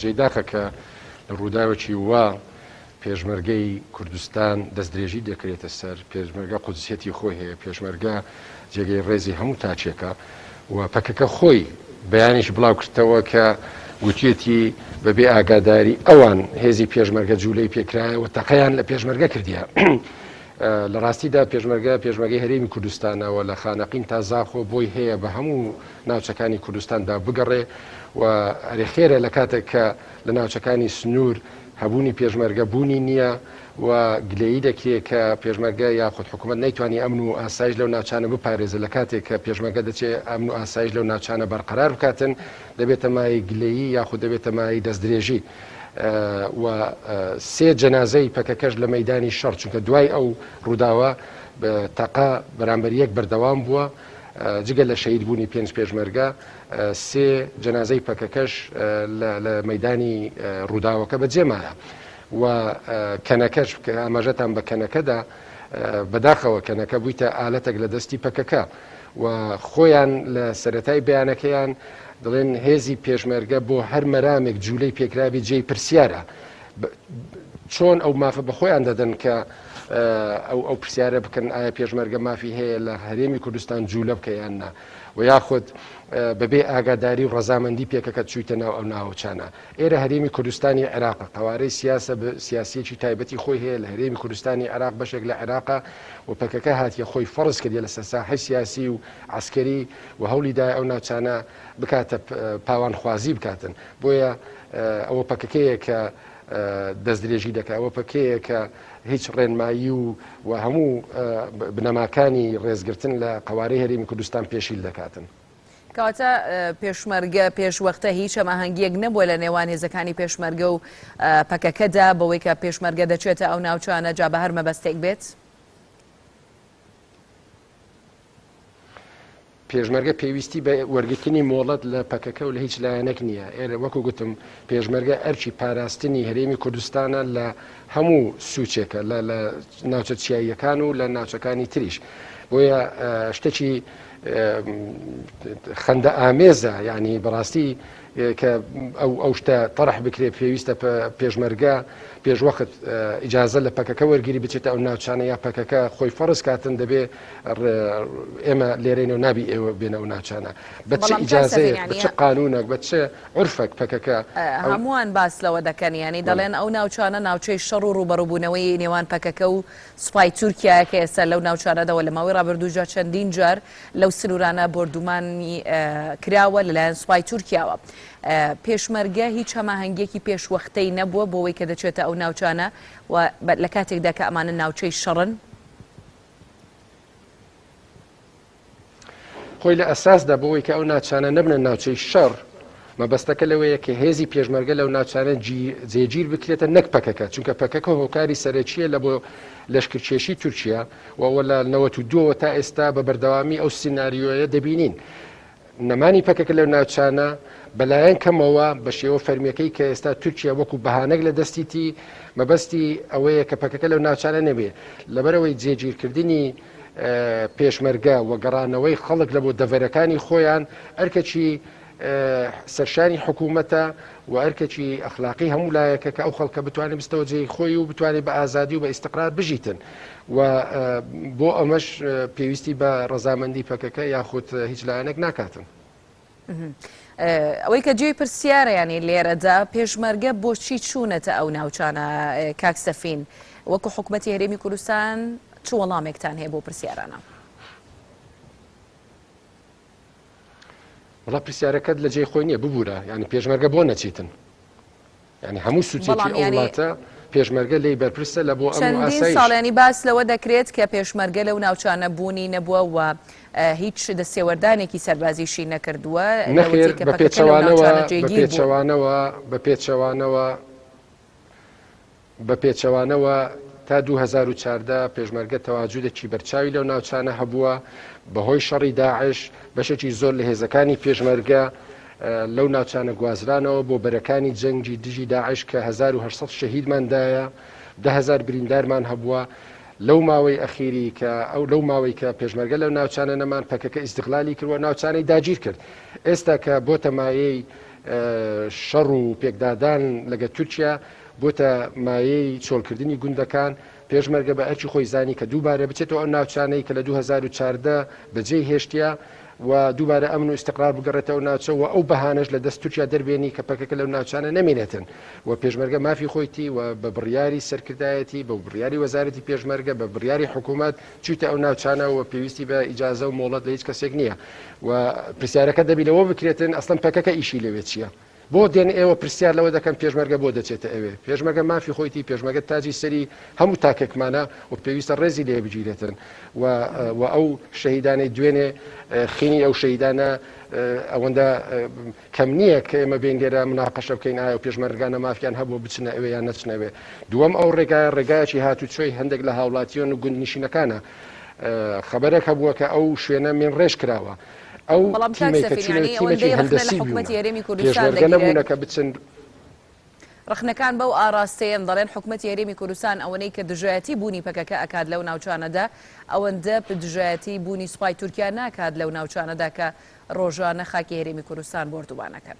جێی داخە کە لە ڕووداوێکی وا پێشمەرگەی کوردستان دەستدرێژی دەکرێتە سەر، پێشمەرگە قودسیەتی خۆی هەیە، پێشمەرگە جێگەی ڕێزی هەموو تاکێکە و پەکەکە خۆی بەیانێکی بڵاو کردەوە کە گوتیەتی بەبێ ئاگاداری ئەوان هێزی پێشمەرگە جوولەی پێکرایە و تەقەیان لە پێشمەرگە کردیە. لە ڕاستیدا پێشمەرگە پێشمەرگەی هەرێمی کوردستانە و لە خانەقین تا زاخۆ بۆی هەیە بە هەموو ناوچەکانی کوردستاندا بگەڕێ و ئەرێ خێرە لە کاتێک کە لە ناوچەکانی سنوور هەبوونی پێشمەرگە بوونی نییە و گلەیی دەکرێ کە پێشمەرگە یاخود حکوومەت نەیتوانی ئەمن و ئاسایش لەو ناوچانە بپارێزێ لە کاتێک کە پێشمەرگە دەچێ ئەمن و ئاسایش لەو ناوچانە بەرقەرار بکاتن دەبێتە مایەی گلەیی یاخود دەبێتە مایەی دەستدرێژی و سێ جەنازەی پەکەکەش لە مەیدانی شەڕ چونکە دوای ئەو ڕووداوە تەقە بەرامبەر یەک بەردەوام بووە جگە لە شەهید بوونی پێنج پێشمەرگە سێ جەنازەی پەکەکەش لە مەیدانی ڕووداوەکە بەجێمایە و کەنەکەش کە ئاماژەتان بە کەنەکەدا بەداخەوە کەنەکە بوویتە ئالەتێک لە دەستی پەکەکە و خۆیان لە سەرەتای بەیانەکەیان دەڵێن هێزی پێشمەرگە بۆ هەر مەرامێک جوولەی پێکرابی جێی پرسیارە چۆن ئەو مافە بە خۆیان دەدەن کە ئەو ئەو پرسیارە بکەن ئایا پێشمەرگە مافی هەیە لە هەرێمی کوردستان جوولە بکە یان نا و یاخود بەبێ ئاگاداری و ڕەزامەندی پێکەکە چوویتە ناو ئەو ناوچانە ئێرە هەرێمی کوردستانی عێراقە قەوارەی سیاسە سیاسیەکی تایبەتی خۆی هەیە لە هەرێمی کوردستانی عێراق بەشێک لە عێراقە و پەکەکە هاتیە خۆی فەرز کردیە لەسەر ساحەی سیاسی و عەسکەری و هەوڵی دایە ئەو ناوچانە بکاتە پاوانخوازی بکاتن بۆیە ئەوە پەکەکەیە کە دەستدرێژی دەکات ئەوە پەکەیە کە هیچ ڕێنمایی و و هەموو بنەماکانی ڕێزگرتن لە قەوارەی هەرێمی کوردستان پێشیل دەکاتن. کەواتە پێشمەرگە پێشوەختە هیچ هەماهەنگییەک نەبووە لە نێوان هێزەکانی پێشمەرگە و پەکەکەدا بەوەی کە پێشمەرگە دەچێتە ئەو ناوچانە جا بە هەر مەبەستێک بێت؟ پێشمەرگە پێویستی بە وەرگرتنی مۆڵەت لە پەکەکە و لە هیچ لایەنێک نییە. ئێرە وەکو گوتم پێشمەرگە ئەرکی پاراستنی هەرێمی کوردستانە لە هەموو سوچێکە لە لە ناوچە چیاییەکان و لە ناوچەکانی تریش. بۆیە شتێکی خەندە ئامێزە یعنی بەڕاستی کە ئەو ئەو شتە تەرح بکرێ پێویستە پێشمەرگە پێشوەخت ئیجازە لە پەکەکە وەرگری بچێتە ئەو ناوچانە یا پەکەکە خۆی فەرز کاتن دەبێ ئێمە لێرەین و نابی ئێوە بێنە ئەو ناوچانە بە چ ئیجازەیەک بە چ قانونێک بە چ عورفێک پەکەکە هەمووان باس لەوە دەکەن یانی دەڵێن ئەو ناوچانە ناوچەی شەڕ و ڕووبەڕووبوونەوەی نێوان پەکەکە و سوپای تورکیایە کە ئێستا لەو ناوچانەدەوە لە ماوەی ڕابردووشدا چەندین جار لەو سنوورانە بۆردومانی کراوە لەلایەن سوپای تورکیاوە. پێشمەرگە هیچ هەماهەنگیەکی پێشوەختەی نەبووە بۆوەی کە دەچێتە ئەو ناوچانە و لە کاتێکدا کە ئەمانە ناوچەی شەڕن. خۆی لە ئەساسدا بۆوەی کە ئەو ناوچانە نەبنە ناوچەی شەڕ، مەبەستەکە لەوەیە کە هێزی پێشمەرگە لەو ناوچانە جێگیر بکرێتە نەک پەکەکە، چونکە پەکەکە هۆکاری سەرەکییە لە بۆ لەشکرکێشی تورکیا و ئەوە لە 92 وە تا ئێستا بە بەردەوامی ئەو سیناریۆیە دەبینین. نەمانی پەکەکە لەو ناوچانە بەلایەن کەمەوە بە شێوە فەرمیەکەی کە ئێستا تورکیا وەکو بەهانەک لە دەستیتی مەبەستی ئەوەیە کە پەکەکە لەو ناوچانە نەبێ لەبەرەوەی جێگیرکردنی پێشمەرگە و گەڕانەوەی خەڵک لە بۆ دەڤەرەکانی خۆیان ئەرکەکی سەرشانی حکوومەتە و ئەرکەکی ئەخلاقی هەموو لایەکە کە ئەو خەڵکە بتوانێت بستەوە جێی خۆی و بتوانێت بە ئازادی و بە ئیستقرار بژیتن و بۆ ئەمەش پێویستی بە ڕەزامەندی پەکەکە یاخود هیچ لایەنێک ناکاتن. ئەوەی کە جێی پرسیارە یانی لێرەدا پێشمەرگە بۆچی چوونەتە ئەو ناوچانە کاک سەفین وەکو حکومەتی هەرێمی کوردستان چ وەڵامێکتان هەیە بۆ پرسیارانە؟ وەڵا پرسیارەکەت لە جێی خۆی نییە ببوورە یعنی پێشمەرگە بۆ نەچیتن یعنی هەموو سوچێکی ئەو وڵاتە پێشمەرگە لێی بەرپرسە لە بۆ ئەمن و چەندین ئاسایش. ساڵ یانی باس لەوە دەکرێت کە پێشمەرگە لەو ناوچانە بوونی نەبووە و هیچ دەستێوەردانێکی سەربازیشی نەکردووە نەخێر لەوەتەی کە بە پەکەکە لەو پێچەوانەوە ناوچانە بە جێگیر بوو. پێچەوانەوە بە پێچەوانەوە بە پێچەوانەوە تا 2014 پێشمەرگە تەواجودێکی بەرچاوی لەو ناوچانە هەبووە، بەهۆی شەڕی داعش بەشێکی زۆر لە هێزەکانی پێشمەرگە لەو ناوچانە گوازرانەوە بۆ بەرەکانی جەنگی دژی داعش کە 1800 شەهیدمان دایە، 10,000 بریندارمان هەبووە. لەو ماوەی ئەخیری کە ئەو لەو ماوەی کە پێشمەرگە لەو ناوچانە نەمان پەکەکە ئیستغلالی کرد و ناوچانەی داگیر کرد. ئێستا کە بۆتە مایەی شەڕ و پێکدادان لەگە تورکیا بۆتە مایەی چۆڵکردنی گوندەکان، پێشمەرگە بە ئەرکی خۆی زانی کە دووبارە بچێتەوە ئەو ناوچانەی کە لە 2014 بەجێی هێشتیە و دووبارە ئەمن و ئیستقرار بگەڕێتەوە ناوچە و ئەو بەهانەش لە دەست تورکیا دەربێنی کە پەکەکە لەو ناوچانە نەمێنێتن و پێشمەرگە مافی خۆیتی و بە بڕیاری سەرکردایەتی بە بڕیاری وەزارەتی پێشمەرگە بە بڕیاری حکوومەت چوویتە ئەو ناوچانە و پێویستی بە ئیجازە و مۆڵەت لە هیچ کەسێک نییە و پرسیارەکە دەبی لەوە بکرێتن ئەسڵەن پەکەکە ئیشی لەوێ چییە؟ بۆ دێن ئێوە پرسیار لەوە دەکەن پێشمەرگە بۆ دەچێتە ئەوێ؟ پێشمەرگە مافی خۆیتی، پێشمەرگە تاجی سەری هەموو تاکێکمانە و پێویستە ڕێزی لێ بگیرێتن و و ئەو شەهیدانەی دوێنێ خینی ئەو شەهیدانە ئەوەندە کەم نییە کە ئێمە بێین لێرە مناقەشە بکەین ئایا ئەو پێشمەرگانە مافیان هەبووە بچنە ئەوێ یان نەچنە ئەوێ. دووەم ئەو ڕێگایە ڕێگایەکی هاتوچۆی هەندێک لە هاوڵاتیان و گوندنشینەکانە. خەبەرێک هەبووە کە ئەو شوێنە مینڕێژ کراوە. ئەو بەڵام کاک تیمەی کە سەفین چوونە یانی تیمێکی ئەوەندەی ڕەخنە لە هەندەسی حکومەتی بیونە هەرێمی کوردستان پێشمەرگە دەگیرێت نەبوونە کە بچن ڕەخنەکان بەو ئاڕاستەیەن دەڵێن حکومەتی هەرێمی کوردستان ئەوەنەی کە دژایەتی بوونی پەکەکە ئەکات لەو ناوچانەدا ئەوەندە دژایەتی بوونی سوپای تورکیا ناکات لەو ناوچانەدا کە ڕۆژانە خاکی هەرێمی کوردستان بۆردومان ئەکەن.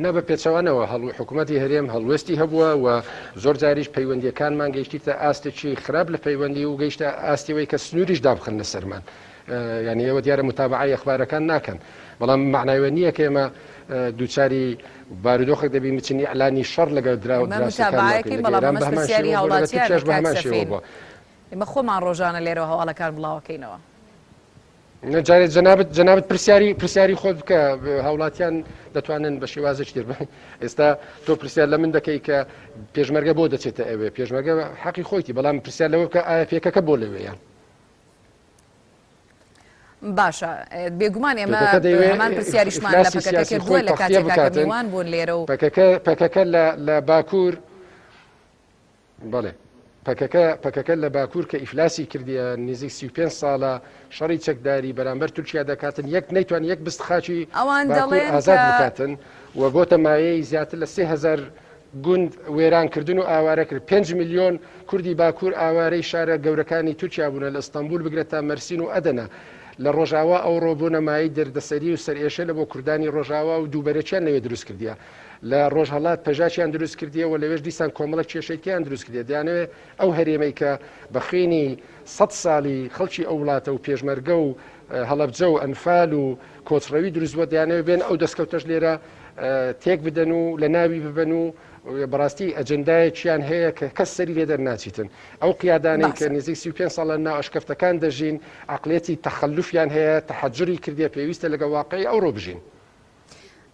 نا بە پێچەوانەوە هەڵو حکوومەتی هەرێم هەڵوێستی هەبووە و زۆر جاریش پەیوەندیەکانمان گەیشتیتە ئاستێکی خراپ لە پەیوەندی و گەیشتە ئاستیەوەی کە سنووریش دابخن لەسەرمان یعنی ئێوە دیارە متابعەی ئەخبارەکان ناکەن بەڵام معنایوە نییە کە ئێمە دووچاری بارودۆخێک دەبین بچین ئیعلانی شەڕ لەگەڵ دراو ئێمە دراوسێکانمان بکەین متابعەکەین لەگە بەڵام ئێران ئەمەش بە هەمان پرسیاری شێوە بووە لەگەڵ هاوڵاتیانە تورکیاش بە کاک هەمان شێوە سەفین بووە. ئێمە خۆمان ڕۆژانە لێرەوە هەواڵەکان بڵاوەکەینەوە. جارێ جەنابت جەنابت پرسیاری پرسیاری خۆت بکە هاوڵاتیان دەتوانن بە شێوازێکی تر ئێستا تۆ پرسیار لە من دەکەی کە پێشمەرگە بۆ دەچێتە ئەوێ پێشمەرگە حەقی خۆیتی بەڵام پرسیار لەوە بکە ئایا پێکەکە بۆ لەوێیان باشە بێگومان ئێمە پەکەکە دەیەوێ هەمان پرسیاریشمان لە ئیفلاسی پەکەکە سیاسی کردووە خۆی لە تەخلیە کاتێکا کە بکاتن میوان بوون لێرە و پەکەکە پەکەکە لە لە باکوور بەڵێ پەکەکە پەکەکە لە باکوور کە ئیفلاسی کردیە نزیک 35 ساڵە شەڕی چەکداری بەرامبەر تورکیا دەکاتن یەک نەیتوان یەک بست خاکی ئەوان باکوور دەڵێن ئازاد کە بکاتن و بۆتە مایەی زیاتر لە 3000 گوند وێران کردن و ئاوارە کرد. پێنج میلیۆن کوردی باکوور ئاوارەی شارە گەورەکانی تورکیا بوونە لە ئستانبول بگرە تا مەرسین و ئەدەنە. لە ڕۆژاوا ئەوڕۆ بوونە مایەی دەردەسەری و سەرئێشە لە بۆ کوردانی ڕۆژاوا و دووبەرەکیان لەوێ دروست کردیە. لە ڕۆژهەڵات پەژاکیان دروست کردیە و لەوێش دیسان کۆمەڵێک کێشەی تیان دروست کردیە. دەیانەوێ ئەو هەرێمەی کە بە خوێنی سەد ساڵی خەڵکی ئەو وڵاتە و پێشمەرگە و هەڵەبجە و ئەنفال و کۆچڕەوی دروست بووە دەیانەوێ بێن ئەو دەستکەوتەش لێرە تێک بدەن و لە ناوی ببەن و بەڕاستی ئەجندایەکیان هەیە کە کەس سەری لێ دەرناچیتن ئەو قیادانەی کە باشە. نزیک 35 ساڵە ناو ئەشکەفتەکان دەژین عقلێتی تەخەلوفیان هەیە تەحەجوری کردیە پێویستە لەگەڵ واقعی ئەوڕۆ بژین.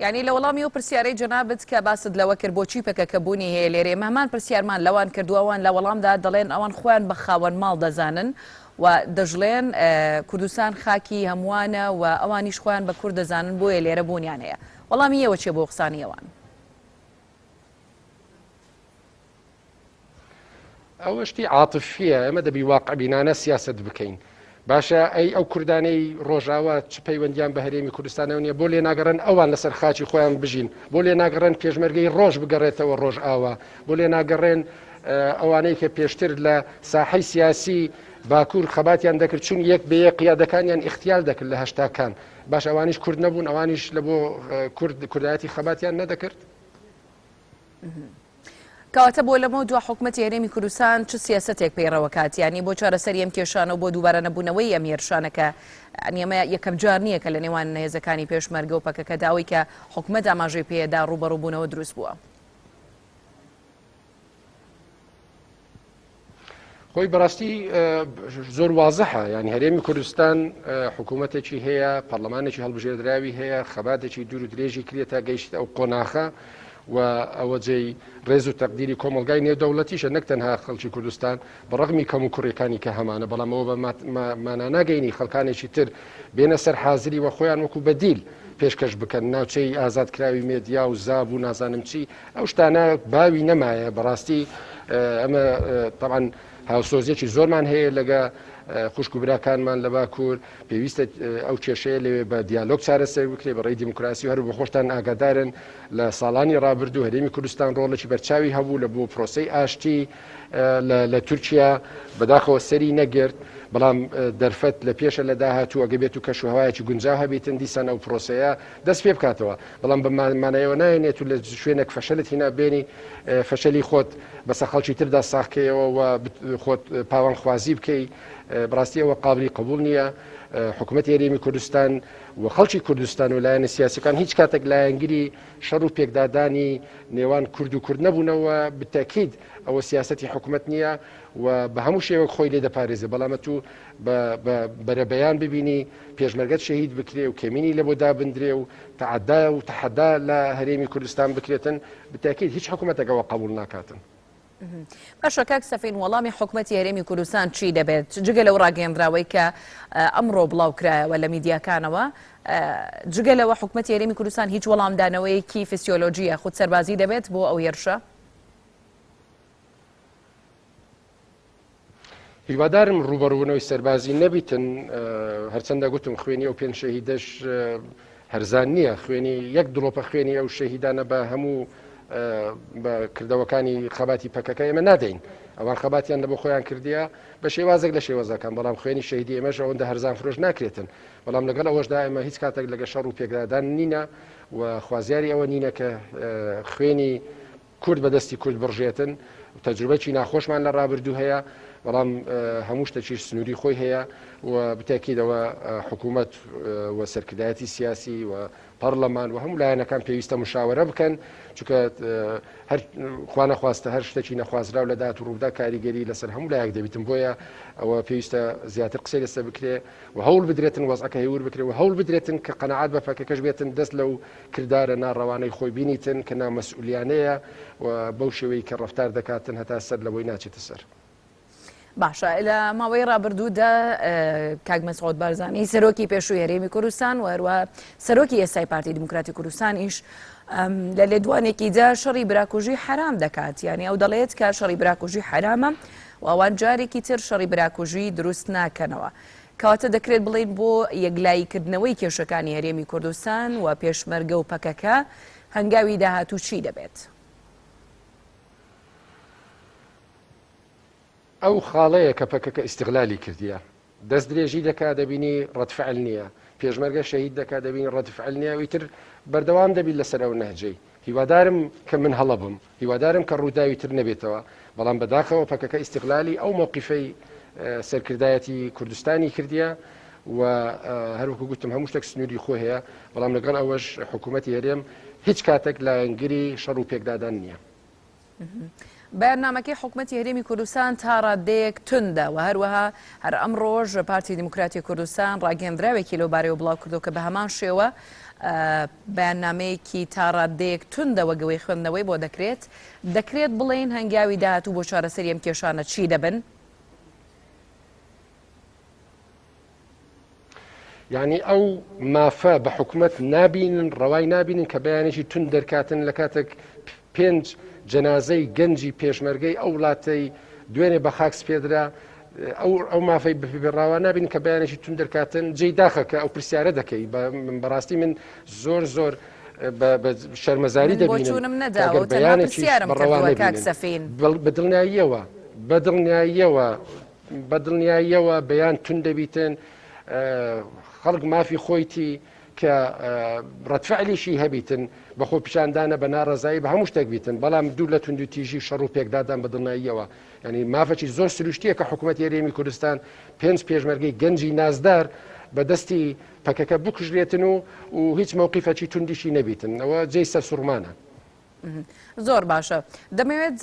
یانی لە وەڵامی ئەو پرسیارەی جەنابت کە باست لەوە کرد بۆچی پەکەکە بوونی هەیە لێرە ئێمە هەمان پرسیارمان لەوان کردووە ئەوان لە وەڵامدا دەڵێن ئەوان خۆیان بە خاوەن ماڵ دەزانن و دەشڵێن کوردستان خاکی هەمووانە و ئەوانیش خۆیان بە کورد دەزانن بۆیە لێرە بوونیان هەیە وەڵامی ئێوە چیە بۆ قسانی ئەوان؟ ئەوە شتی عاتفیە ئێمە دەبی واقعبینانە سیاست بکەین باشە ئەی ئەو کوردانەی ڕۆژاوا چ پەیوەندیان بە هەرێمی کوردستانەوە نیە بۆ لێ ناگەڕێن ئەوان لەسەر خاچی خۆیان بژین بۆ لێ ناگەڕێن پێشمەرگەی ڕۆژ بگەڕێتەوە ڕۆژئاوا بۆ لێ ناگەڕێن ئەوانەی کە پێشتر لە ساحەی سیاسی باکوور خەباتیان دەکرد چون یەک بە یەک قیادەکانیان ئیختیال دەکرد لە هەشتاکان باش ئەوانیش کورد نەبوون ئەوانیش لە بۆ کورد کوردایەتی خەباتیان نەدەکرد. کەواتە بۆ لەمە دوا حکومەتی هەرێمی کوردستان چ سیاسەتێک پەیڕەوەکات یانی بۆ چارەسەری ئەم کێشانە و بۆ دووبارە نەبوونەوەی ئەم هێرشانە کە یانی ئەمە یەکەم جار نییە کە لە نێوان هێزەکانی پێشمەرگە و پەکەکە داوەی کە حکومەت ئاماژەی پێدا ڕووبەڕووبوونەوە دروست بووە. خۆی بەڕاستی زۆر وازحە یعنی هەرێمی کوردستان حکوومەتێکی هەیە پەرلەمانێکی هەڵبژێردراوی هەیە خەباتێکی دوور و درێژی کرێت تا گەیشت ئەو قۆناخە و ئەوە جێی ڕێز و تەقدیری کۆمەلگای نێودەوڵەتیشە نەک تەنها خەڵکی کوردستان بە ڕەغمی کەم و کوڕیەکانی کە هەمانە بەڵام ئەوە بە مانا ناگەینی خەڵکانێکی تر بێنە سەر حازری وە خۆیان وەکو بەدیل پێشکەش بکەن ناوچەی ئازادکراوی مێدیا و زاب و نازانم چی ئەو شتانە باوی نەمایە بەڕاستی ئەمە تەبعەن هاوسۆزیەکی زۆرمان هەیە لەگە خوشک و براکانمان لە باکوور پێویستە ئەو کێشەیە لەوێ بە دیالۆگ چارەسەر بکرێ بە ڕێی دیموکراسی و هەر بە خۆشتان ئاگادارن لە ساڵانی ڕابردوو هەرێمی کوردستان ڕۆڵێکی بەرچاوی هەبوو لە بۆ پرۆسەی ئاشتی لە تورکیا بەداخەوە سەری نەگرت. بەڵام دەرفەت لە پێشە لە داهاتوو ئەگە بێت و کەش و هەوایەکی گونجاو هەبیتن دیسان ئەو پرۆسەیە دەست پێ بکاتەوە بەڵام بە مانایەوە نایەنێت و لە شوێنێک فەشەلت هینا بێنی فەشەلی خۆت بەسە خەڵکی تردا ساخکەیەوە و خۆت پاوانخوازی بکەی بەڕاستی ئەوە قابلی قبوڵ نییە حکوومەتی هەرێمی کوردستان و خەڵکی کوردستان و لایەنە سیاسەکان هیچ کاتێک لایەنگری شەڕ و پێکدادانی نێوان کورد و کورد نەبوونەوە بتەکید ئەوە سیاستی حکوومەت نییە و بە هەموو شێوەک خۆی لێ دەپارێزێ بەڵام ئەتوو بە بە بەرەبەیان ببینی پێشمەرگەت شەهید بکرێ و کەمینی لە بۆ دابندرێ و تەعەدا و تەحەدا لە هەرێمی کوردستان بکرێتن بتاکید هیچ حکوومەتێک ئەوە قبوڵ ناکاتن. باشە کاک سەفین وەڵامی حکومەتی هەرێمی کوردستان چی دەبێت جگە لەو ڕاگەیەندراوەی کە ئەمڕۆ بڵاو کرایەوە لە میدیاکانەوە جگە لەوە حکومەتی هەرێمی کوردستان هیچ وەڵامدانەوەیەکی فسیۆلۆژی یاخود سەربازی دەبێت بۆ ئەو هێرشە؟ هیوادارم ڕووبەڕووبوونەوەی سەربازی نەبیتن، هەرچەندە گوتم خوێنی ئەو پێنج شەهیدەش هەرزان نییە، خوێنی یەک دڵۆپە خوێنی ئەو شەهیدانە بە هەموو بە کردەوەکانی خەباتی پەکەکە ئێمە نادەین، ئەوان خەباتیان لە بۆ خۆیان کردیە بە شێوازێک لە شێوازەکان، بەڵام خوێنی شەهیدی ئێمەش ئەوەندە هەرزان فرۆش ناکرێتن، بەڵام لەگەڵ ئەوەشدا ئێمە هیچ کاتێک لەگە شەڕ و پێکدادان نینە و خوازیاری ئەوە نینە کە خوێنی کورد بە دەستی کورد بڕژێتن، تەجروبەکی ناخۆشمان لە ڕابردوو هەیە، بەڵام هەموو شتەکیش سنووری خۆی هەیە و بتەکیدەوە حکوومەت و سەرکردایەتی سیاسی و پەرلەمان و هەموو لایەنەکان پێویستە مشاوەرە بکەن، چونکە هەر خوانەخواستە هەر شتێکی نەخوازراو لە داهاتوو ڕووبدا کاریگەری لەسەر هەموو لایەک دەبیتن، بۆیە ئەوە پێویستە زیاتر قسەی لەسەر بکرێ و هەوڵ بدرێتن وەزعەکە هێور بکرێ و هەوڵ بدرێتن کە قەناعەت بە پەکەکەش بێتن دەست لەو کردارە ناڕەوانەی خۆی بینیتن کە نامەسئولیانەیە و بەو شێوەی کە ڕەفتار دەکاتن هەتا سەر لەوەی ناچێتە سەر. باشە لە ماوەی ڕابردوودا کاک مەسعود بارزانی سەرۆکی پێشووی هەرێمی کوردستان و هەروە سەرۆکی ئێستای پارتی دیموکراتی کوردستانیش لە لێدوانێکیدا شەڕی براکوژی حرام دەکات یعنی ئەو دەڵێت کە شەڕی براکوژی حرامە و ئەوان جارێکی تر شەڕی براکوژی دروست ناکەنەوە. کەواتە دەکرێت بڵێین بۆ یەکلاییکردنەوەی کێشەکانی هەرێمی کوردستان و پێشمەرگە و پەکەکە هەنگاوی داهاتوو چی دەبێت؟ ئەو خاڵەیە کە پەکەکە ئیستغلالی کردیە. دەست درێژی دەکا دەبینی ڕەد فعل نییە، پێشمەرگە شەهید دەکا دەبینی ڕەد فعل نییە و ئیتر بەردەوام دەبیت لەسەر ئەو نەهجەی. هیوادارم کە من هەڵە بم، هیوادارم کە ڕووداوی تر نەبێتەوە، بەڵام بەداخەوە پەکەکە ئیستغلالی ئەو مەوقیفەی سەرکردایەتی کوردستانی کردیە و هەروەکو گوتم هەموو شتێک سنووری خۆی هەیە، بەڵام لەگەڵ ئەوەش حکوومەتی هەرێم هیچ کاتێک لایەنگری شەڕ و پێکدادان نییە. بەیاننامەکەی حکومەتی هەرێمی کوردستان تا ڕاددەیەک توندە و هەروەها هەر ئەمڕۆش پارتی دیموکراتی کوردستان ڕاگەیەندراوێکی لەو بارەیەوە بڵاوکردەوە کە بە هەمان شێوە بەیاننامەیەکی تا ڕاددەیەک توندە وەک ئەوەی خوێندنەوەی بۆ دەکرێت، دەکرێت بڵێین هەنگاوی داهاتوو بۆ چارەسەری ئەم کێشانە چی دەبن؟ یعنی ئەو مافە بە حکومەت نابینن ڕەوای نابینن کە بەیانێکی تون دەرکاتن لە کاتێک پێنج جەنازەی گەنجی پێشمەرگەی ئەو وڵاتەی دوێنێ بە خاک سپێدرا ئەو ئەو مافەی بەڕاوا نابین کە بەیانێکی تون دەرکاتن جێی داخە کە ئەو پرسیارە دەکەی بەڕاستی من زۆر زۆر بە شەرمەزاری دەبینم نەداوە بەیانێکیارم بەڕەوا بە دڵنیاییەوە بە دڵنیاییەوە بە دڵنیاییەوە بەیان تون دەبیتن خەڵک مافی خۆیتی کە ڕەتفعلیشی هەبیتن بە خۆپیشاندانە بە ناڕەزایی بە هەموو شتێک بیتن بەڵام دوور لە توندوتیژی شەڕ و پێکدادان بە دڵنیاییەوە ینی مافەکی زۆر سروشتیە کە حکوومەت هەرێمی کوردستان پێنج پێشمەرگەی گەنجی نازدار بە دەستی پەکەکە بکوژرێتن و و هیچ مەوقیفەکی توندیشی نەبیتن ئەوە جێی سەرسوڕمانە. زۆر باشە دەمەوێت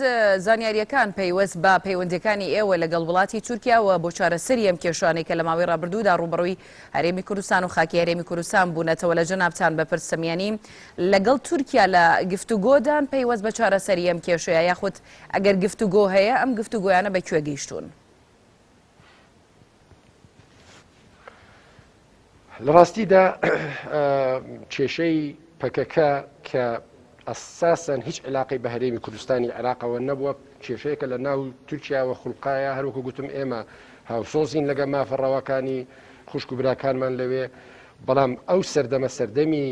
زانیاریەکان پەیوەست بە پەیوەندیەکانی ئێوە لەگەڵ وڵاتی تورکیا و بۆ چارەسەری ئەم کێشانەی کە لە ماوەی ڕابردوودا ڕووبەڕووی هەرێمی کوردستان و خاکی هەرێمی کوردستان بوونەتەوە لە جەنابتان بپرسم یانی لەگەڵ تورکیا لە گفتوگۆدان پەیوەست بە چارەسەری ئەم کێشەیە یاخود ئەگەر گفتوگۆ هەیە ئەم گفتوگۆیانە بە کوێ گەیشتوون؟ لە ڕاستیدا کێشەی پەکەکە کە ئەساسەن هیچ علاقەی بە هەرێمی کوردستانی عێراقەوە نەبووە کێشەیەکە لە ناو تورکیاوە خوڵقایە هەروەکو گوتم ئێمە هاوسۆزین لەگە مافە ڕەواکانی خوشک و براکانمان لەوێ بەڵام ئەو سەردەمە سەردەمی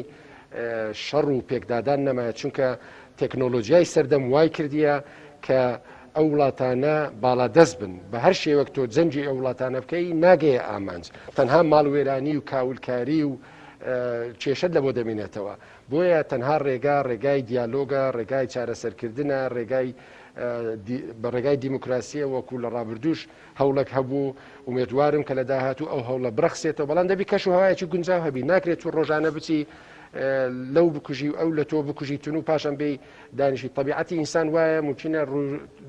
شەڕ و پێکدادان نەمایە چونکە تەکنۆلۆژیای سەردەم وای کردیە کە ئەو وڵاتانە باڵادەست بن بە هەر شێوەک تۆ جەنگی ئەو وڵاتانە بکەی ناگەیە ئامانج تەنها ماڵوێرانی و کاولکاری و کێشت لە بۆ دەمێنێتەوە بۆیە تەنها ڕێگا ڕێگای دیالۆگە ڕێگای چارەسەرکردنە ڕێگای بە ڕێگای دیموکراسیە وەکو لە ڕابردوش هەوڵێک هەبوو ئومێدوارم کە لە داهاتوو ئەو هەوڵە برەخسێتەوە بەڵام دەبی کەش و هەوایەکی گونجاو هەبی ناکرێت تو ڕۆژانە بچی لەو بکوژی و ئەو لە تۆ بکوژی تون و پاشان بێی دانیشی طبیعەتی ئینسان وایە ممکنە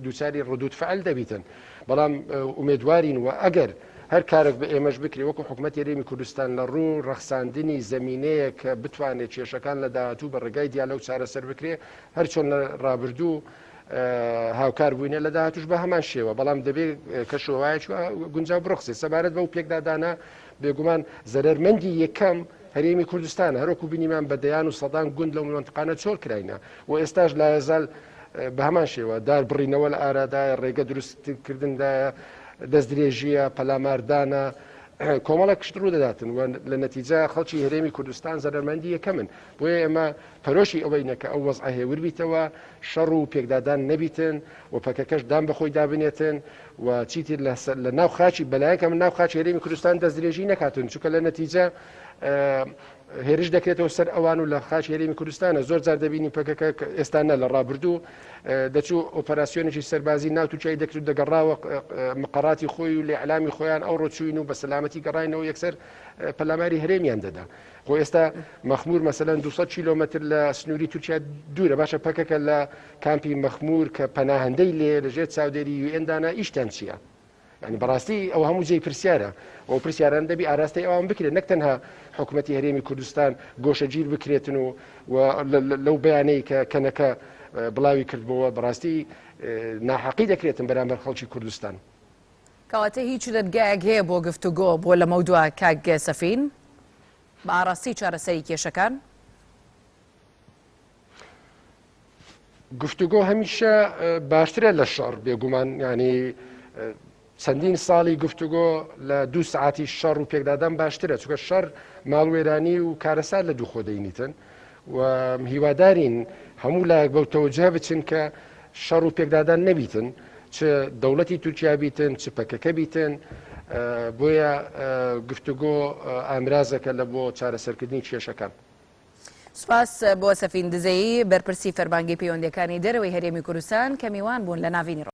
دووچاری ردود فعل دەبیتن بەڵام ئومێدوارین و ئەگەر هەر کارێک بە ئێمەش بکرێ وەکو حکوومەت هەرێمی کوردستان لە ڕوو ڕەخساندنی زمینەیە کە بتوانێت کێشەکان لە داهاتوو بە ڕێگای دیالۆگ چارەسەر بکرێ هەر چۆن لە ڕابردوو هاوکار بووینە لە داهاتوش بە هەمان شێوە بەڵام دەبێت کەشوهوایەکی گونجاو بڕخسێت سەبارەت بەو پێکدادانە بێگومان زەرەرمەندی یەکەم هەرێمی کوردستان هەروەکو بینیمان بە دەیان و سەدان گوند لەو منتیقانە چۆل کراینە و ئێستاش لایەزال بە هەمان شێوە دار بڕینەوە لە ئارادایە ڕێگە دروستکردندایە دەستدرێژیە پەلاماردانە کۆمەڵێک شت ڕوو دەداتن و لە نەتیجە خەڵکی هەرێمی کوردستان زەرەرمەندی یەکەمن بۆیە ئێمە پەرۆشی ئەوەینە کە ئەو وەزعە هێور بیتەوە، شەڕ و پێکدادان نەبیتن و پەکەکەش دان بە خۆی دابنێتن و چیتر لە لە ناو خاکی بەلایەن کەم ناو خاکی هەرێمی کوردستان دەستدرێژی نەکاتن چونکە لە نەتیجە هێرش دەکرێتەوە سەر ئەوان و لە خاکی هەرێمی کوردستانە زۆر جار دەبینی پەکەکە ئێستا نە لە ڕابردوو دەچوو ئۆپەراسیۆنێکی سەربازی ناو تورکیای دەکرد دەگەڕاوە مقەڕاتی خۆی و لە ئیعلامی خۆیان ئەوڕۆ چوین و بە سەلامەتی گەڕاینەوە یەکسەر پەلاماری هەرێمیان دەدا. خۆ ئێستا مەخمور مەسەلەن 200 کیلۆمەتر لە سنووری تورکیا دوورە باشە پەکەکە لە کامپی مەخمور کە پەناهندەی لێ لەژێر چاودێری یوئێن دانا ئیشتان چییە؟ یعنی بەڕاستی ئەو هەموو جێی پرسیارە ئەو پرسیاران دەبی ئاراستەی ئەوان بکرێت نەک تەنها حکوومەتتی هەرێمی کوردستان گۆشەگیر بکرێتن و لەو بەیانەی کە کەنەکە بڵاوی کردبەوە بەڕاستی ناحەقی دەکرێتن بەرامبەر خەڵکی کوردستان. کەواتە هیچ دەرگایەک هەیە بۆ گفتوگۆ بۆ لەمەودوا کاک سەفین بە ئاڕاستەی چارەسەری کێشەکان؟ گفتوگۆ هەمیشە باشترە لە شەڕ بێگومان ینی چەندین ساڵی گفتوگۆ لە دوو سعاتی شەڕ و پێکدادان باشترە چونکە شەڕ ماڵوێرانی و کارەسات لە دوو خۆ دەینیتن و هیوادارین هەموو لایەک بەو تەوجه بچن کە شەڕ و پێکدادان نەبیتن چ دەوڵەتی تورکیا بیتن چ پەکەکە بیتن بۆیە گفتوگۆ ئامرازەکە لە بۆ چارەسەرکردنی کێشەکان. سوپاس بۆ سەفین دزەیی، بەرپرسی فەرمانگەی پەیوەندییەکانی دەرەوەی هەرێمی کوردستان کە میوان بوون لە ناڤینی ڕۆژ.